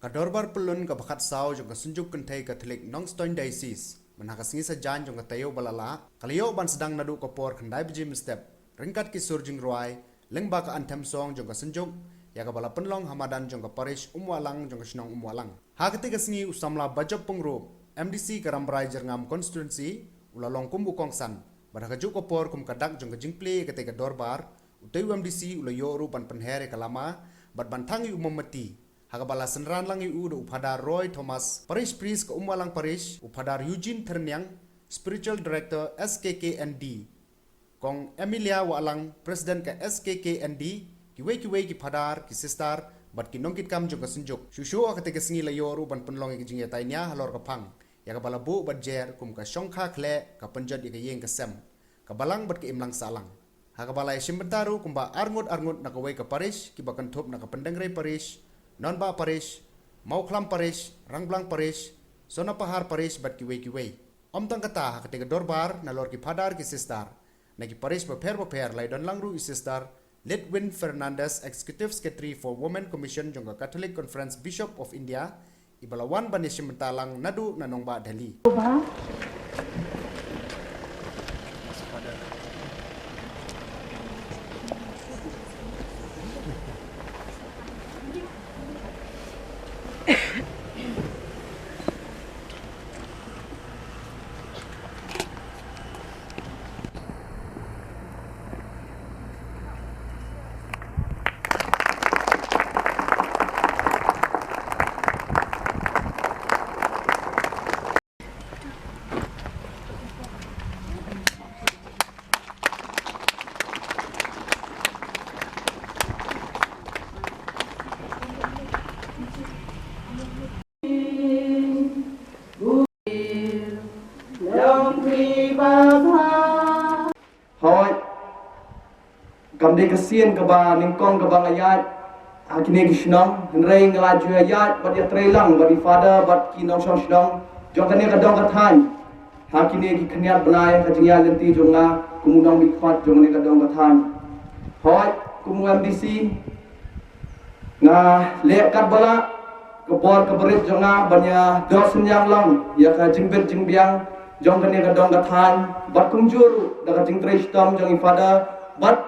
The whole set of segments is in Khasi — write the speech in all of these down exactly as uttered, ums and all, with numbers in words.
Ka dorbar pyllun kaba khatsaw jong ka Synjuk Kynthei Katholik Nongstoiñ Diocese, mynha ka sngi Saitjaiñ jong ka taïew ba la lah, ka la ïoh ban sdang naduh ka por khyndai baje mynstep, ryngkat ki sur jingrwai, lyngba ka anthem song jong ka Synjuk, ïa kaba la pynlong ha madan jong ka Parish Umwahlang jong ka shnong Umwahlang. Ha katei ka sngi u samla Bajop Pyngrope, M D C ka Rambrai Jyrngam Constituency, u la long kum u kongsan, bad ha kajuh ka por kum ka dak jong ka jingplie ïa katei ka dorbar, utei u M D C u la ïoh ruh ban pynher ïa ka lama, bad ban thang ïa u mombati, ha kaba la synran lang ïa u da u Phadar Roy Thomas, Parish Priest ka Umwahlang Parish, u Phadar Eugene Thyrniang, Spiritual Director S K K N D, Kong Emilia Wahlang, President ka S K K N D, kiwei kiwei ki Phadar, ki Sister, bad ki nongkitkam jong ka Synjuk. Shuh shuh ha katei ka sngi la ïoh ruh ban pynlong ïa ka jingïatai nia halor ka phang, ïa kaba la buh bad jer kum ka shongkha khleh, ka pynjot ïa ka ïing ka sem, ka balang bad ka imlang sahlang. Ha kaba la ïashim bynta ruh kumba arngut arngut na kawei ka parish, kiba kynthup na ka Pyndengrei Parish, Nonbah Parish, Mawkhlam Parish, Rangblang Parish, Sonapahar Parish bad kiwei kiwei. Ym tang kata, ha katei ka dorbar, nalor ki Phadar ki Sister na ki parish bapher bapher, la ïadon lang ruh i Sister Litwin Fernandez, Executive Secretary for Women Commission jong ka Catholic Conference Bishop of India, iba la wan ban ïashim bynta lang naduh na nongbah Delhi. Hooid. Kam dei ka sien kaba nyngkong kaba nga ïaid ha kine ki shnong, hynrei nga la ju ïaid bad ïatrei lang bad i Phadar bad ki nongshong shnong jong kane ka dong ka thaiñ ha kine ki khyndiat bnai ka jingïaid lynti jong nga kum u nongmihkhmat jong kane ka dong ka thaiñ. Hooid, kum u M D C, nga leh katba lah ka bor kaba rit jong nga ban ïadoh synñiang lang ïa ka jingbit jingbiang jong kane ka dong ka thaiñ, bad kumjuh ruh da ka jingtrei shitom jong i Phadar bad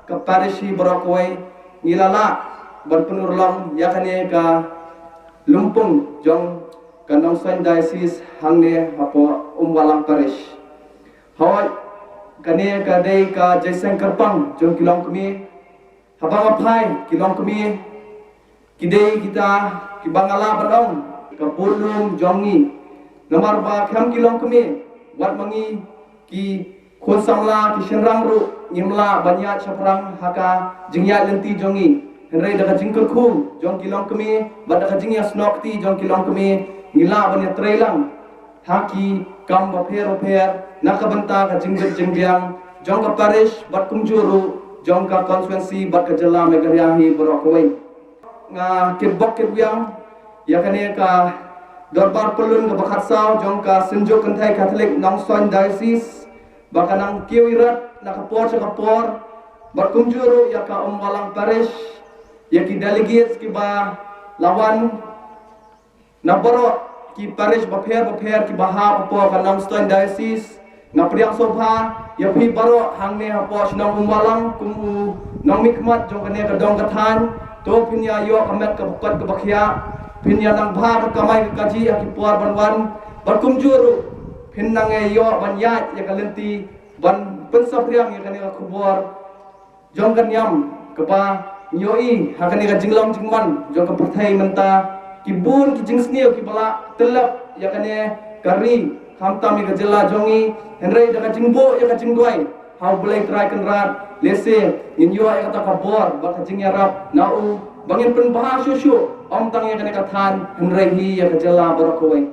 ka parish hi baroh kawei, ngi la lah ban pynurlong ïa kane ka lympung jong ka Nongstoiñ Diocese hangne hapoh Umwahlang Parish. Hooid, kane ka dei ka jingïaseng kyrpang jong ki longkmie. Haba nga phai, ki longkmie ki dei kita kiba nga lah ban ong ka butlum jong ngi. Namar ba khlem ki longkmie, wat ma ngi ki khun samla ki shynrang ruh ngim lah ban ïaid shaphrang ha ka jingïaid lynti jong ngi. Hynrei da ka jingkyrkhu jong ki longkmie bad da ka jingïasnoh kti jong ki longkmie, ngi lah ban ïatrei lang ha ki kam bapher bapher na ka bynta ka jingbit jingbiang jong ka parish bad kumjuh ruh jong ka constituency bad ka jylla Meghalaya hi baroh kawei. Nga kitbok kitwiang ïa kane ka dorbar pyllun kaba khatsaw jong ka Synjuk Kynthei Katholik Nongstoiñ Diocese, ba kan nang kiew ïarat na ka por sha ka por, bad kumjuh ruh ïa ka Umwahlang Parish, ïa ki delegates kiba la wan na baroh ki parish bapher bapher kiba hap hapoh ka Nongstoiñ Diocese. Nga pdiang sngewbha ïa phi baroh hangne hapoh shnong Umwahlang kum u nongmihkhmat jong kane ka dong ka thaiñ. To phin ïa ïoh ka met kaba kot kaba khiah, phin ïa nang bha ka kamai ka kajih ha ki por ban wan, bad kumjuh ruh phin nang ïa ïoh ban ïaid ïa ka lynti ban pynsaphriang ïa kane ka khubor jong ka niam kaba ngi ïohi ha kane ka jinglong jingman jong ka pyrthei mynta. Ki bun ki jingsniew kiba la tyllep ïa kane ka ri, khamtam ïa ka jylla jong ngi, hynrei da ka jingbuh ïa ka jingduwai ha U Blei Trai Kynrad, lehse ngin ïoh ïa kata ka bor bad ka jingïarap na u ba ngin pynbha shuh shuh, ym tang ïa kane ka thaiñ hynrei hi ïa ka jylla baroh kawei.